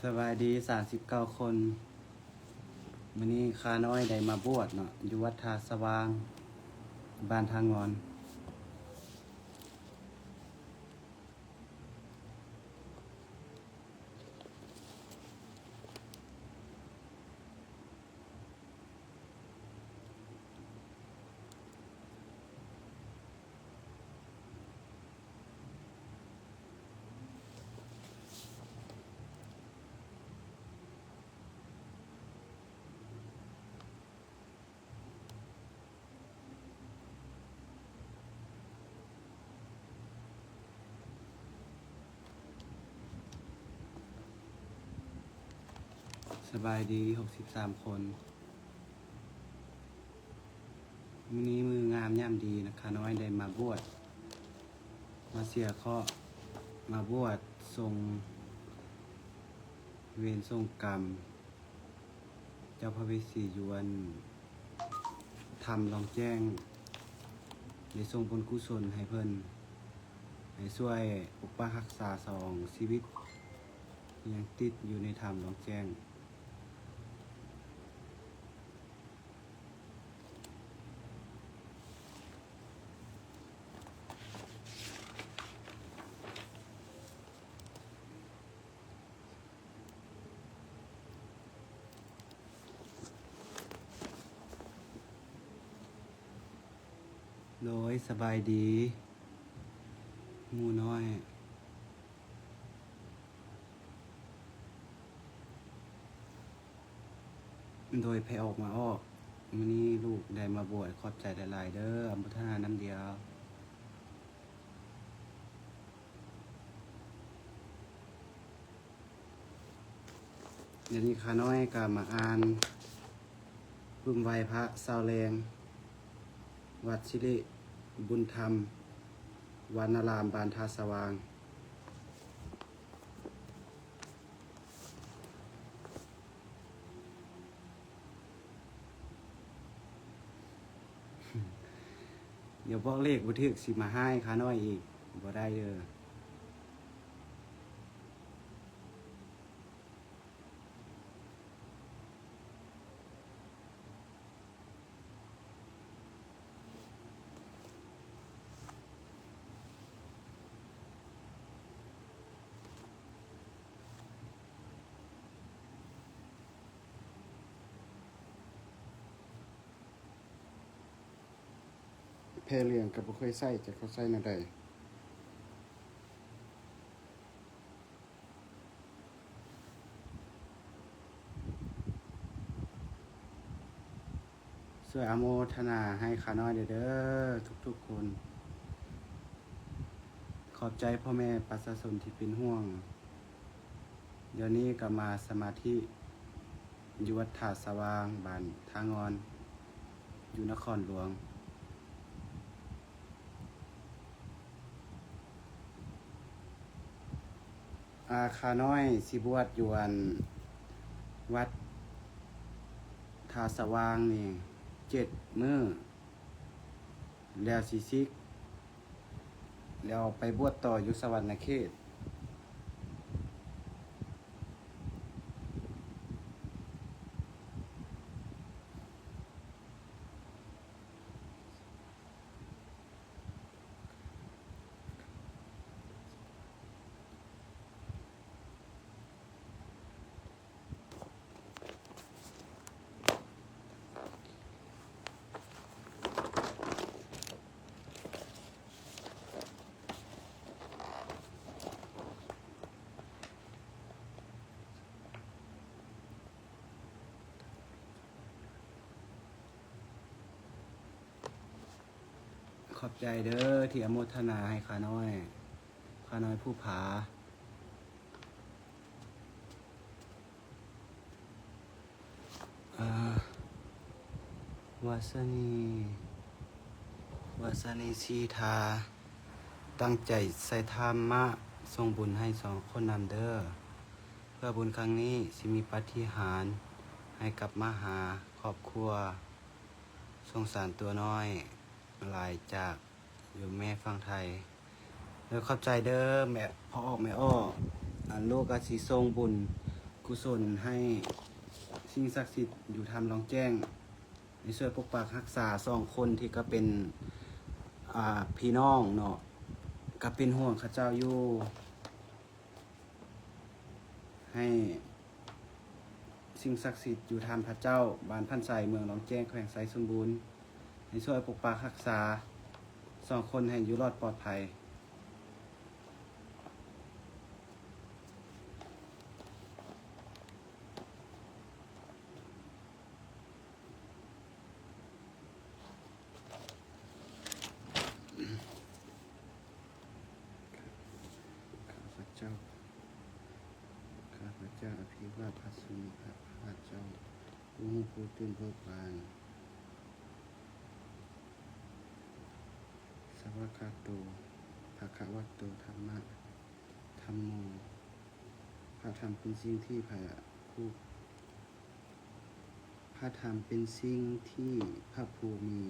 ສະບາຍດີສາມສິບເກົ້າຄົນ. ມື້ນີ້ຂ້ານ້ອຍໄດ້ມາບວດເນາະ ຢູ່ວັດທ່າສະຫວ່າງ ບ້ານທ່າງ່ອນ. ສະບາຍດີຫົກສິບສາມຄົນ. ມື້ນີ້ມື້ງາມຍາມດີນະ ຂ້ານ້ອຍໄດ້ມາບວດ ມາເສຍເຄາະ ມາບວດສົ່ງເວນສົ່ງກຳ ເຈົ້າພະເວສີຢູ່ອັນ ຖ້ຳລ່ອງແຈ້ງ ໄດ້ສົ່ງບຸນກຸສົນໃຫ້ເພິ່ນ ໃຫ້ຊ່ວຍປົກປັກຮັກສາສອງຊີວິດ ທີ່ຍັງຕິດຢູ່ໃນຖ້ຳລ່ອງແຈ້ງ. ໂດຍ ສະບາຍດີໝູ່ນ້ອຍ. ໂດຍ ໃຜອອກມາອອກ ມື້ນີ້ລູກໄດ້ມາບວດ ຂອບໃຈຫຼາຍໆເດີ້ ອະນຸໂມທະນານຳດຽວ. ດຽວນີ້ຂ້ານ້ອຍກໍມາອ່ານປຶ້ມໄຫວ້ພະເຊົ້າແລງ ວັດສິລິບຸນທຳ ວານາລາມ ບ້ານທ່າສະຫວ່າງ. ດຽວບອກເລກບໍ່ຖືກ ຊິມາຮ້າຍຂ້ານ້ອຍອີກ ບໍ່ໄດ້ເດີ້. ແພເຫຼືອງກໍບໍ່ເຄີຍໃສ່ ຈັກເຂົາໃສ່ແນວໃດ. ຊ່ວຍອະໂມທະນາໃຫ້ຂ້ານ້ອຍແດ່ເດີ້ ທຸກໆຄົນ. ຂອບໃຈພໍ່ແມ່ປະຊາຊົນທີ່ເປັນຫ່ວງ. ດຽວນີ້ກໍມາສະມາທິຢູ່ວັດທ່າສະຫວ່າງ ບ້ານທ່າງ່ອນ ຢູ່ນະຄອນຫຼວງ. ອາ ຂ້ານ້ອຍຊິບວດຢູ່ອັນ ວັດທ່າສະຫວ່າງນີ້ເຈັດມື້ ແລ້ວຊິສິກ ແລ້ວໄປບວດຕໍ່ຢູ່ສະຫວັນນະເຂດ. ຂອບໃຈເດີ້ ທີ່ອະໂມທະນາໃຫ້ຂ້ານ້ອຍ, ຂ້ານ້ອຍພູຜາ. ເອີ ວາສະນີ ວາສະນີສີທາ ຕັ້ງໃຈໃສ່ທຳມະ ສົ່ງບຸນໃຫ້ສອງຄົນນຳເດີ້. ເພື່ອບຸນຄັ້ງນີ້ຊິມີປາຕິຫານໃຫ້ກັບມາຫາຄອບຄົວ ສົງສານຕົວນ້ອຍຫຼາຍຈາກຢູ່ແມ່ຝັ່ງໄທ. ໂດຍຂອບໃຈເດີ້ແມ່ ພໍ່ອອກແມ່ອອກ. ອັນລູກກໍຊິສົ່ງບຸນ ກຸສົນໃຫ້ສິ່ງສັກສິດຢູ່ຖ້ຳລອງແຈ້ງ ໃຫ້ຊ່ວຍປົກປັກຮັກສາສອງຄົນທີ່ກໍເປັນ ອ່າ ພີ່ນ້ອງເນາະ ກໍເປັນຫ່ວງເຂົາເຈົ້າຢູ່ ໃຫ້ສິ່ງສັກສິດຢູ່ຖ້ຳພະເຈົ້າ ບ້ານພັນໄຊ ເມືອງລອງແຈ້ງ ແຂວງໄຊສົມບູນ ໃຫ້ຊ່ວຍປົກປັກຮັກສາສອງຄົນໃຫ້ຢູ່ລອດປອດໄພ. ຂ້າພະເຈົ້າ ຂ້າພະເຈົ້າອະພິວາດພະສົງ ພະພາກເຈົ້າ ຜູ້ຮູ້ຜູ້ຕື່ນເບີກບານ ສະວາກຂາໂຕ ພະຄະວະໂຕ ທຳມະ ທຳໂມ ພະທຳເປັນສິ່ງທີ່ພະຜູ້ ພະທຳເປັນສິ່ງທີ່ພະຜູ້ມີ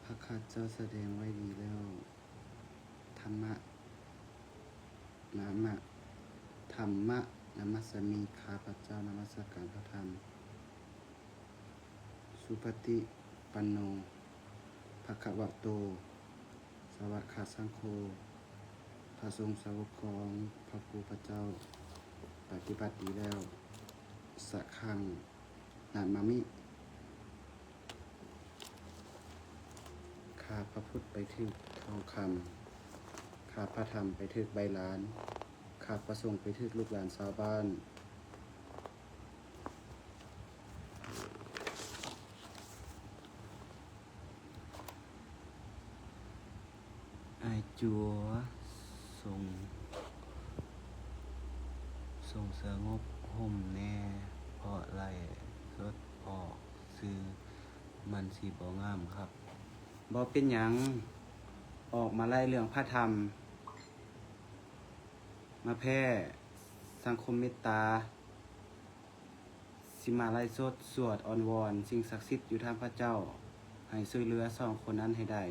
ພະພາກເຈົ້າສະແດງໄວ້ດີແລ້ວ. ທຳມະ ນາມະ ທຳມະນະມັດສາມິ ຂ້າພະເຈົ້ານະມັດສະການພະທຳ. ສຸປະຕິປັນໂນ ພະຄະວະໂຕ ສາວະກະສັງໂຄ ພະສົງສາວົກຂອງພະຜູ້ພະເຈົ້າ ປະຕິບັດດີແລ້ວ ສະຄັງນະມາມິ. ຂ້າພະພຸດໄປຖືກທອງຄຳ, ຂ້າພະທຳໄປຖືກໃບລານ, ຂ້າພະສົງໄປຖືກລູກຫຼານຊາວບ້ານ. ອ້າຍຈົວ ຊົງ ຊົງສະຫງົບຮົ່ມແນ່ ເພາະໄລຟ໌ສົດອອກສື່ມັນຊິບໍ່ງາມຄັບ. ບໍ່ເປັນຫຍັງ, ອອກມາໄລຟ໌ເລື່ອງພະທຳ ມາແຜ່ສັງຄົມເມດຕາ. ຊິມາໄລຟ໌ສົດສວດອ້ອນວອນສິ່ງສັກສິດຢູ່ຖ້ຳພະເຈົ້າ ໃຫ້ຊ່ວຍເຫຼືອສອງຄົນນັ້ນໃຫ້ໄດ້.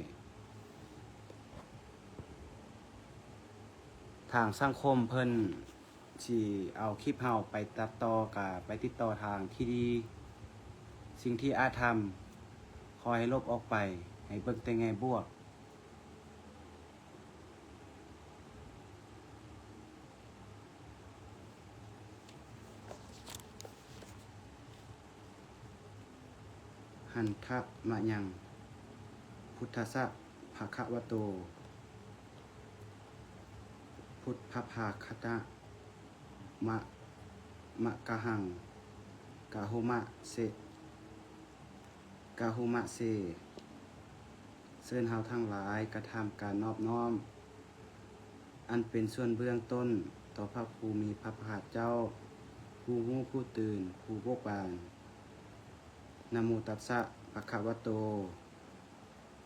ທາງສັງຄົມເພິ່ນຊິເອົາຄລິບເຮົາໄປຕັດຕໍ່ ກະໄປຕິດຕໍ່ທາງທີ່ດີ. ສິ່ງທີ່ອາດທຳ ຂໍໃຫ້ລົບອອກໄປ, ໃຫ້ເບິ່ງແຕ່ແງ່ບວກ. ຫັນທະມະຍັງ ພຸດທັດສະ ພະຄະວະໂຕ ພຸດທະພາຄະຕະ ມະ ມະກະຫັງ ກະໂຮມະເສ ກະໂຮມະເສ. ເຊີນເຮົາທັງຫຼາຍກະທຳການນອບນ້ອມ ອັນເປັນສ່ວນເບື້ອງຕົ້ນຕໍ່ພະຜູ້ມີພະພາກເຈົ້າ ຜູ້ຮູ້ຜູ້ຕື່ນ ຜູ້ບົກບານ. ນະໂມຕັດສະ ພະຄະວະໂຕ.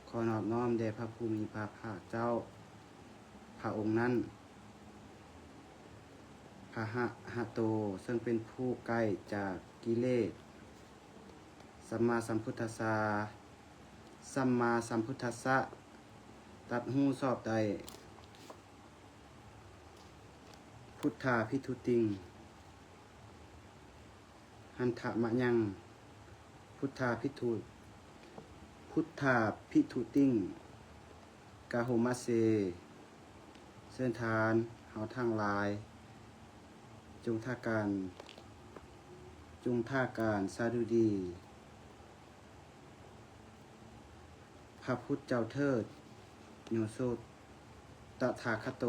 ຂໍນອບນ້ອມແດ່ພະຜູ້ມີພະພາກເຈົ້າພະອົງນັ້ນ. ພະຫະຫະໂຕ ເຊິ່ງເປັນຜູ້ໄກຈາກກິເລດ. ສຳມາສຳພຸດທັດສະ ສຳມາສຳພຸດທັດສະ ຕັດຮູ້ຊອບໄດ້. ພຸດທາພິທຸຕິງ ຫັນທະມະຍັງ ພຸດທາພິທຸ ພຸດທາພິທຸຕິງ ກະໂຮມະເສ. ເຊີນທ່ານເຮົາທັງຫຼາຍ ຈົ່ງຖ້າການ ຈົ່ງຖ້າການສະດຸດີ. ພະພຸດເຈົ້າເທີດ ໂຍໂຊ ຕະຖາຄະໂຕ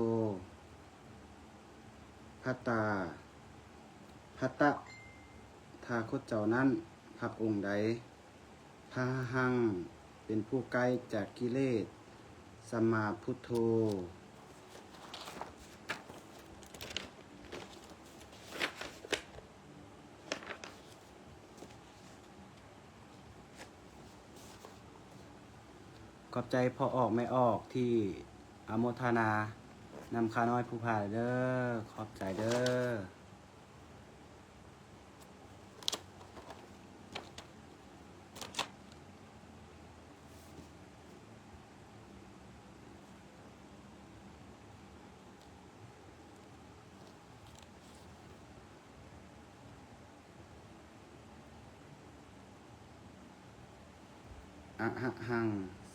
ພະຕາ ພະຕະຖາຄົດເຈົ້ານັ້ນ ພະອົງໃດ ພະຫັງ ເປັນຜູ້ໄກຈາກກິເລດ ສຳມາພຸດໂທ. ຂອບໃຈພໍ່ອອກແມ່ອອກທີ່ອະໂມທະນານຳຂ້ານ້ອຍຜູ້ພາເດີ້. ຂອບໃຈເດີ້. ເ ອະຫະຫັງ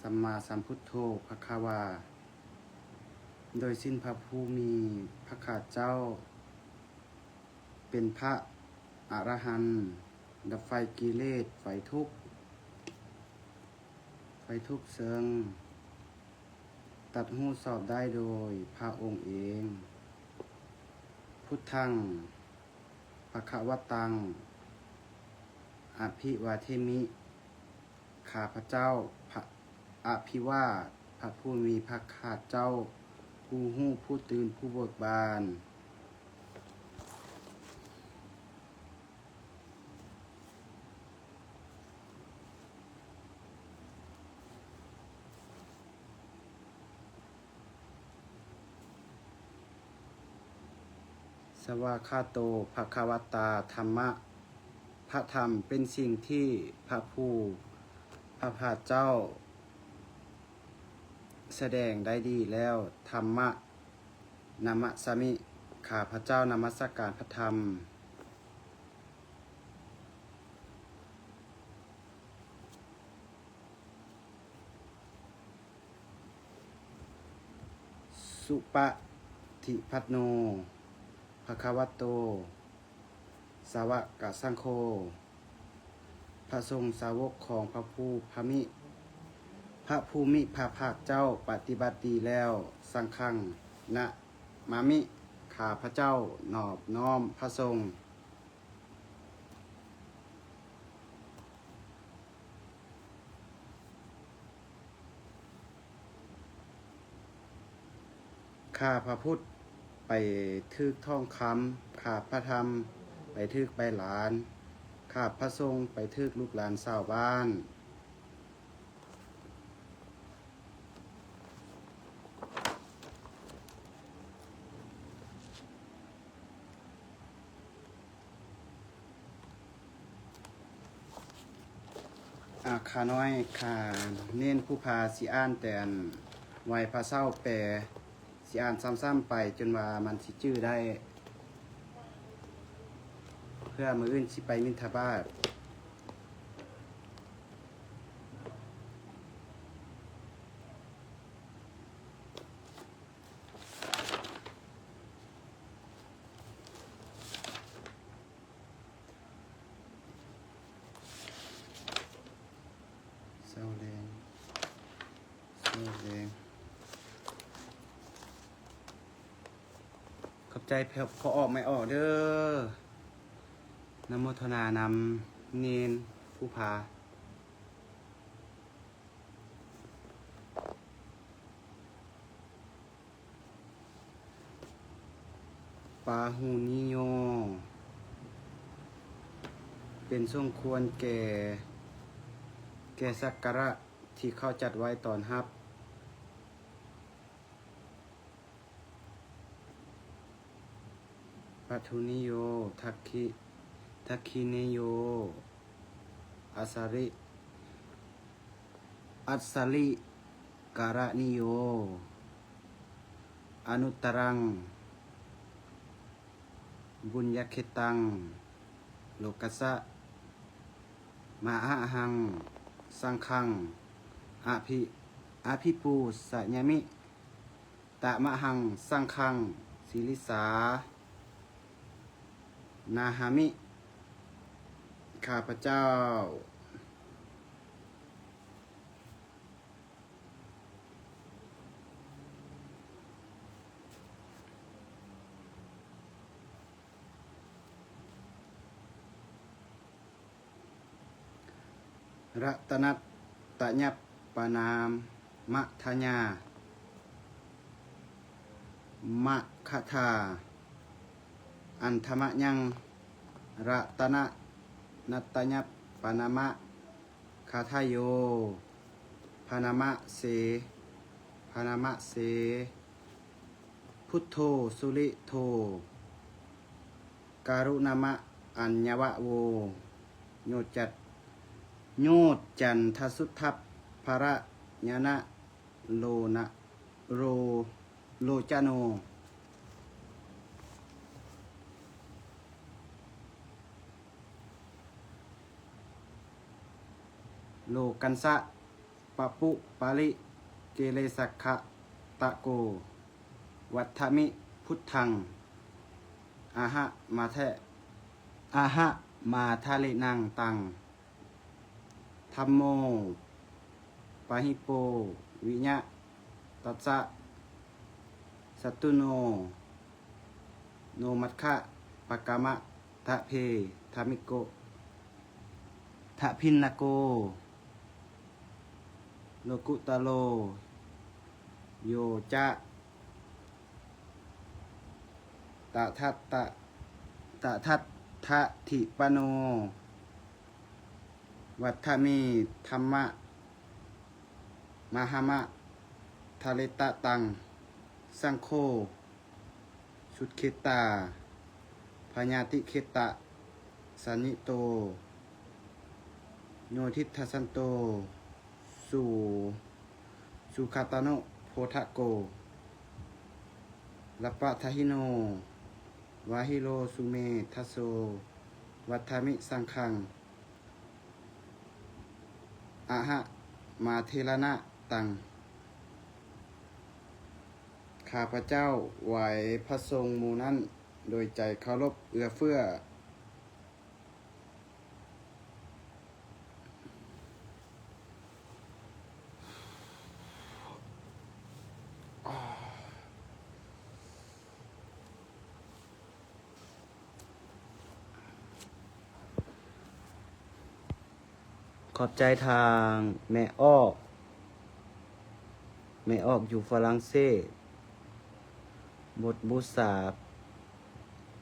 ສຳມາສຳພຸດໂທ ພະຄະວາ. ໂດຍສິ້ນພະຜູ້ມີພະພາກເຈົ້າ ເປັນພະອະລະຫັນ ດັບໄຟກິເລດ ໄຟທຸກ ໄຟທຸກເຊິ່ງຕັດຮູ້ຊອບໄດ້ໂດຍພະອົງເອງ. ພຸດທັງ ພະຄະວັດຕັງ ອະພິວາເທມິ. ຂ້າພະເຈົ້າ ພະ ອະພິວາດພະຜູ້ມີພະພາກເຈົ້າ ຜູ້ຮູ້ ຜູ້ຕື່ນ ຜູ້ເບີກບານ. ສະວາຄາໂຕ ພະຄະວັດຕາ ທຳມະ. ພະທຳເປັນສິ່ງທີ່ພະຜູ້ ພະພາກເຈົ້າ ສະແດງໄດ້ດີແລ້ວ. ທຳມະ ນະມະສາມິ. ຂ້າພະເຈົ້ານະມັດສະການພະທຳ. ສຸປະຕິປັນໂນ ພະຄະວະໂຕ ສາວະກະສັງໂຄ. ພະສົງສາວົກຂອງພະຜູ້ພະມິ ພະຜູ້ມີພະພາກເຈົ້າປະຕິບັດດີແລ້ວ. ສັງຄັງ ນະມາມິ. ຂ້າພະເຈົ້ານອບນ້ອມພະສົງ. ຂ້າພະພຸດໄປຖືກທອງຄຳ, ຂ້າພະທຳໄປຖືກໃບລານ, ຂ້າພະສົງໄປຖືກລູກຫຼານຊາວບ້ານ. ອາ ຂ້ານ້ອຍ ຂ້າເນນພູຜາ ຊິອ່ານແຕ່ອັນໄວພະເຊົາແປ, ຊິອ່ານຊ້ຳໆໄປຈົນວ່າມັນຊິຈື່ໄດ້ ເພື່ອມື້ອື່ນຊິໄປບິນທະບາດ. ເຊົ້າແລງ ເຊົ້າແລງ ຂອບໃຈພໍ່ອອກແມ່ອອກເດີ້ ອະນຸໂມທະນານຳເນນພູຜາ. ປາຫູນິໂຍ ເປັນສົມຄວນແກ່ ແກ່ສັກກາລະທີ່ເຂົາຈັດໄວ້ຕ້ອນຮັບ. ປັດຖຸນິໂຍ ທັກຂິ ທັກຂິນິໂຍ ອັດສະລິ ອັດສະລິກາລະນິໂຍ ອະນຸດຕະລັງ ບຸນຍະເຂຕັງ ໂລກັດສະ ມະຫະຫັງ ສັງຄັງ ອະພິ ອະພິປູຊະຍາມິ ຕະມະຫັງ ສັງຄັງ ສິລິສານາຫາມິ ຂ້າພະເຈົ້າ. ລັດຕະນັດຕະຍັບປະນາມະທະຍາ ມະຄະທາ ອັນທະມະຍັງ ລັດຕະນະ ນັດຕະຍັບປະນາມະ ຄາທາໂຍ ພະນາມະເສ ພະນາມະເສ ພຸດໂທ ສຸລິໂທ ກາລຸນາມະ ອັນຍະວະໂວ ໂຍດຈັດ ໂຍດຈັນທະສຸດທັບພະລະຍານະ ໂລນະ ໂລ ໂລຈະໂນ ໂລກັນສະ ປະປຸປະລິເກເລສັກຂະຕະໂກ ວັດຖະມິພຸດທັງ ອະຫະມາເທ ອະຫະມາທະລິນັງຕັງ ທຳໂມ ປະຫິໂປ ວິຍະຕັດສະ ສັດຕຸໂນ ໂນມັດຂະ ປະກະມະ ທະເພ ທະມິໂກ ທະພິນນະໂກ ໂລກຸດຕະໂລ ໂຍຈະ ຕະທັດຕະ ຕະທັດທະທິປະໂນ ວັດຖະມິທຳມະ ມະຫະມະທະເລຕະຕັງ ສັງໂຄ ສຸດເຂດຕາ ພະຍາຕິເຂດຕະ ສັນນິໂຕ ໂຍທິດທັດສັນໂຕ ສຸ ສຸຂະຕານຸໂພທະໂກ ລັບປະທະຫິໂນ ວາຫິໂລສຸເມທະໂສ ວັດຖະມິສັງຄັງ ອະຫະມາເທລະນະຕັງ. ຂ້າພະເຈົ້າໄຫວ້ພະສົງໝູ່ນັ້ນ ໂດຍໃຈເຄົາລົບເອື້ອເຟື້ອ. ຂອບໃຈທາງແມ່ອອກ ແມ່ອອກຢູ່ຝຣັ່ງເສດ. ບົດບູຊາ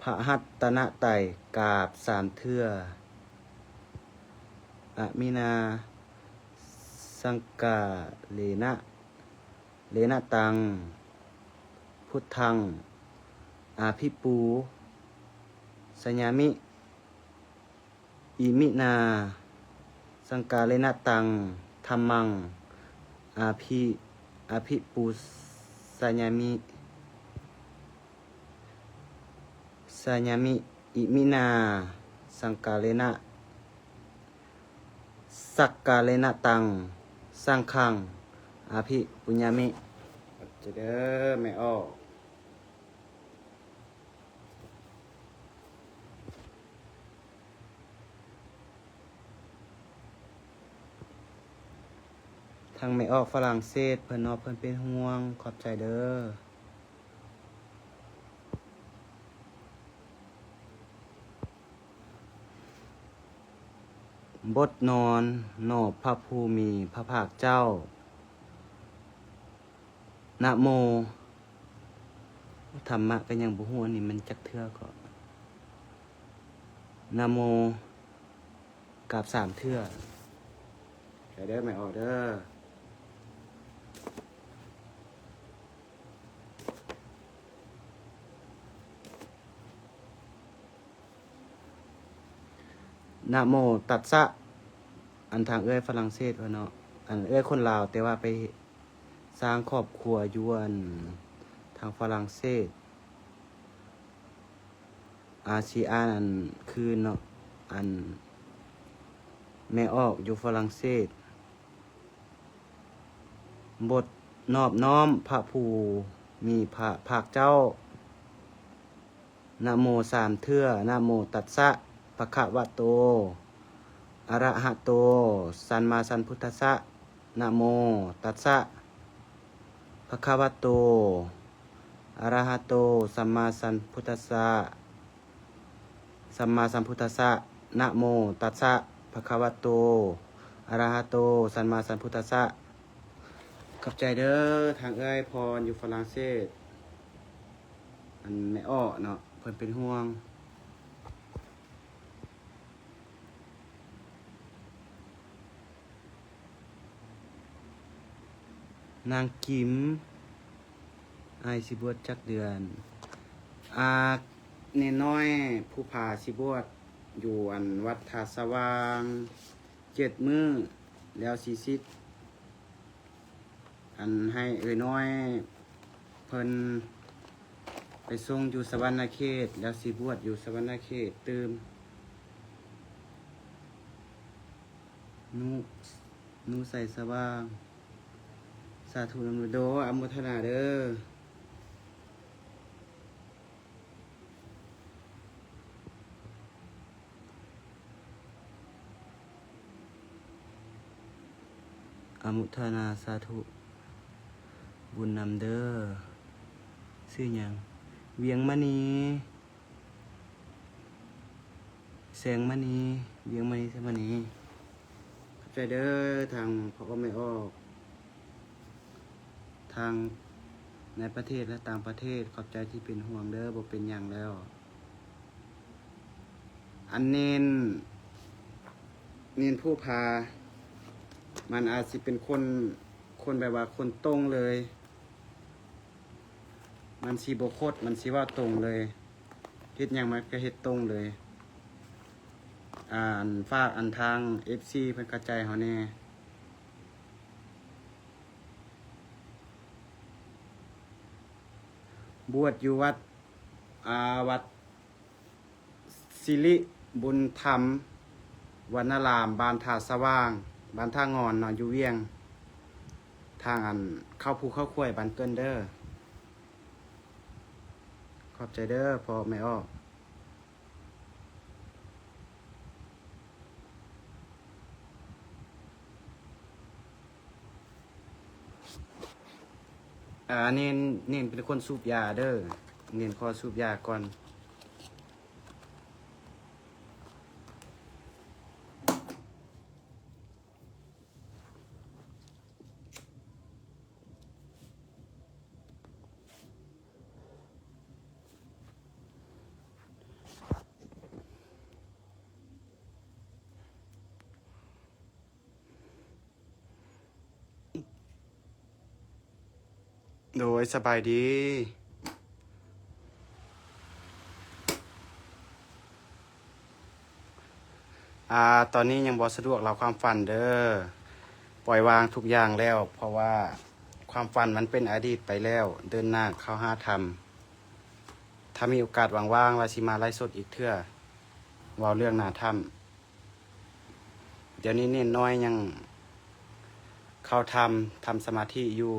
ພະຮັດຕະນະໄຕ ກາບສາມເທື່ອ. ອະມິນາສັງກາເລນະ ເລນະຕັງ ພຸດທັງ ອະພິປູຊະຍາມິ. ອິມິນາສັງກາເລນະຕັງ ທຳມັງ ອະພິ ອະພິປູຊະຍາມິ ຊະຍາມິ. ອິມິນາສັງກາເລນະ ສັກກາເລນະຕັງ ສັງຄັງ ອະພິປຸຍາມິ. ເດີແມ່ອອກ. ທາງແມ່ອອກຝຣັ່ງເສດເພິ່ນເນາະ ເພິ່ນເປັນຫ່ວງ ຂອບໃຈເດີ. ບົດນອບນ້ອມພະພູມີພະພາກເຈົ້າ. ນະໂມ ທຳມະກໍຍັງບໍ່ຮູ້ອັນນີ້ມັນຈັກເທື່ອກໍ ນະໂມ ກາບສາມເທື່ອ. ໃຈເດີແມ່ອອກເດີ. ນະໂມຕັດສະ ອັນທາງເອື້ອຍຝຣັ່ງເສດເພິ່ນເນາະ ອັນເອື້ອຍຄົນລາວ ແຕ່ວ່າໄປ ສ້າງຄອບຄົວຢູ່ອັນທາງຝຣັ່ງເສດ ອາຊີອານອັນຄືນເນາະ ອັນແມ່ອອກຢູ່ຝຣັ່ງເສດ. ບົດນອບນ້ອມພະພູມີພະພາກເຈົ້າ. ນະໂມສາມເທື່ອ. ນະໂມຕັດສະ ພະຄະວະໂຕ ອະລະຫະໂຕ ສຳມາສຳພຸດທັດສະ. ນະໂມຕັດສະ ພະຄະວະໂຕ ອະລະຫະໂຕ ສຳມາສຳພຸດທັດສະ ສຳມາສຳພຸດທັດສະ. ນະໂມຕັດສະ ພະຄະວະໂຕ ອະລະຫະໂຕ ສຳມາສຳພຸດທັດສະ. ຂອບໃຈເດີ ທາງເອື້ອຍພອນຢູ່ຝຣັ່ງເສດ ອັນແມ່ອອກເນາະ ເພິ່ນເປັນຫ່ວງ. ນາງກິມ ອ້າຍຊິບວດຈັກເດືອນ? ອາ ເນນນ້ອຍພູຜາຊິບວດຢູ່ອັນວັດທ່າສະຫວ່າງເຈັດມື້ ແລ້ວຊິສິດ ອັນໃຫ້ເອື້ອຍນ້ອຍເພິ່ນໄປສົ່ງຢູ່ສະຫວັນນະເຂດ ແລ້ວຊິບວດຢູ່ສະຫວັນນະເຂດຕື່ມ. ນຸ ນຸໄຊສະຫວ່າງ. ສາທຸນຳເດີ ອະນຸໂມທະນາເດີ. ອະນຸໂມທະນາສາທຸບຸນນຳເດີ. ຊື່ຫຍັງ? ວຽງມະນີ ແສງມະນີ ວຽງມະນີ ແສງມະນີ. ຂອບໃຈເດີ ທາງພໍ່ອອກແມ່ອອກ ທັງໃນປະເທດ ແລະ ຕ່າງປະເທດ. ຂອບໃຈທີ່ເປັນຫ່ວງເດີ ບໍ່ເປັນຫຍັງແລ້ວ. ອັນເນນ ເນນພູຜາ ມັນອາດຊິເປັນຄົນ ຄົນແບບວ່າຄົນຕົງເລີຍ. ມັນຊິບໍ່ຄົດ ມັນຊິເວົ້າຕົງເລີຍ. ເຮັດຫຍັງມັນກະເຮັດຕົງເລີຍ. ອັນ ຝາກອັນທາງເອັຟຊີເພິ່ນເຂົ້າໃຈເຮົາແດ່. ບວດຢູ່ວັດ ອ່າ ວັດ ສິລິບຸນທຳວັນນາລາມ ບ້ານທ່າສະຫວ່າງ ບ້ານທ່າງ່ອນເນາະ ຢູ່ວຽງ ທາງອັນເຂົ້າພູເຂົ້າຄວາຍ ບ້ານເກີນເດີ. ຂອບໃຈເດີ ພໍ່ແມ່ອອກ. ອ່າ ເນນ ເນນເປັນຄົນສູບຢາເດີ ເນນຂໍສູບຢາກ່ອນ. ໂດຍ ສະບາຍດີ. ອ່າ ຕອນນີ້ຍັງບໍ່ສະດວກເລົ່າຄວາມຝັນເດີ ປ່ອຍວາງທຸກຢ່າງແລ້ວ ເພາະວ່າຄວາມຝັນມັນເປັນອະດີດໄປແລ້ວ. ເດີນໜ້າເຂົ້າຫາທຳ ຖ້າມີໂອກາດວ່າງໆ ວ່າຊິມາໄລຟ໌ສົດອີກເທື່ອ ເວົ້າເລື່ອງໜ້າຖ້ຳ. ດຽວນີ້ເນນນ້ອຍຍັງເຂົ້າຖ້ຳ ທຳສະມາທິຢູ່.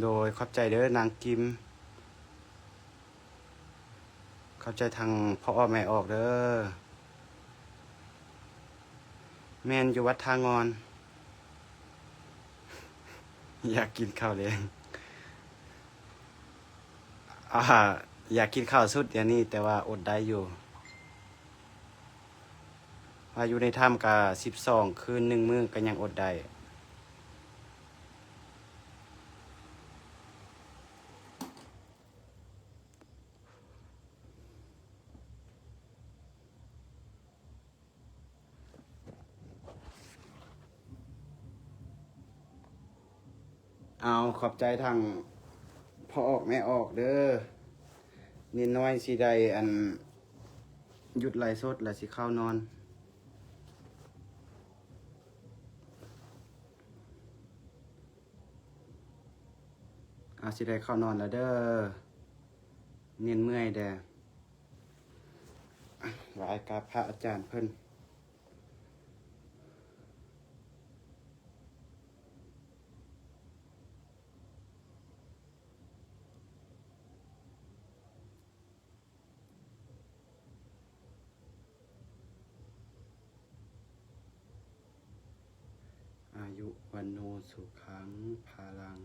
ໂດຍ ຂອບໃຈເດີນາງກິມ. ເຂົ້າໃຈທາງພໍ່ອອກແມ່ອອກເດີ ແມ່ນຢູ່ວັດທ່າງ່ອນ. ຢາກກິນເຂົ້າແລງ ອາ ຢາກກິນເຂົ້າສຸດດຽວນີ້ ແຕ່ວ່າອົດໄດ້ຢູ່ ວ່າຢູ່ໃນຖ້ຳກະສິບສອງຄືນ ໜຶ່ງມື້ກະຍັງອົດໄດ້. ເອົາ ຂອບໃຈທາງພໍ່ອອກແມ່ອອກເດີ ນິດໜ້ອຍຊິໄດ້ ອັນ ຢຸດໄລຟ໌ສົດ ແລ້ວຊິເຂົ້ານອນ. ອາ ຊິໄດ້ເຂົ້ານອນແລ້ວເດີ ເນນເມື່ອຍແດ່ ໄຫວ້ກັບພະອາຈານເພິ່ນ. ອາຍຸ ວັນໂນ ສຸຂັງ ພະລັງ.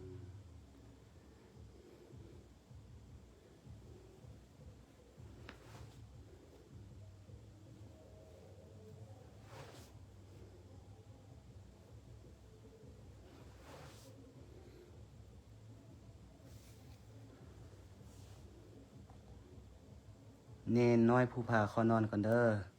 ເນນນ້ອຍພູຜາ ຂໍນອນກ່ອນເດີ.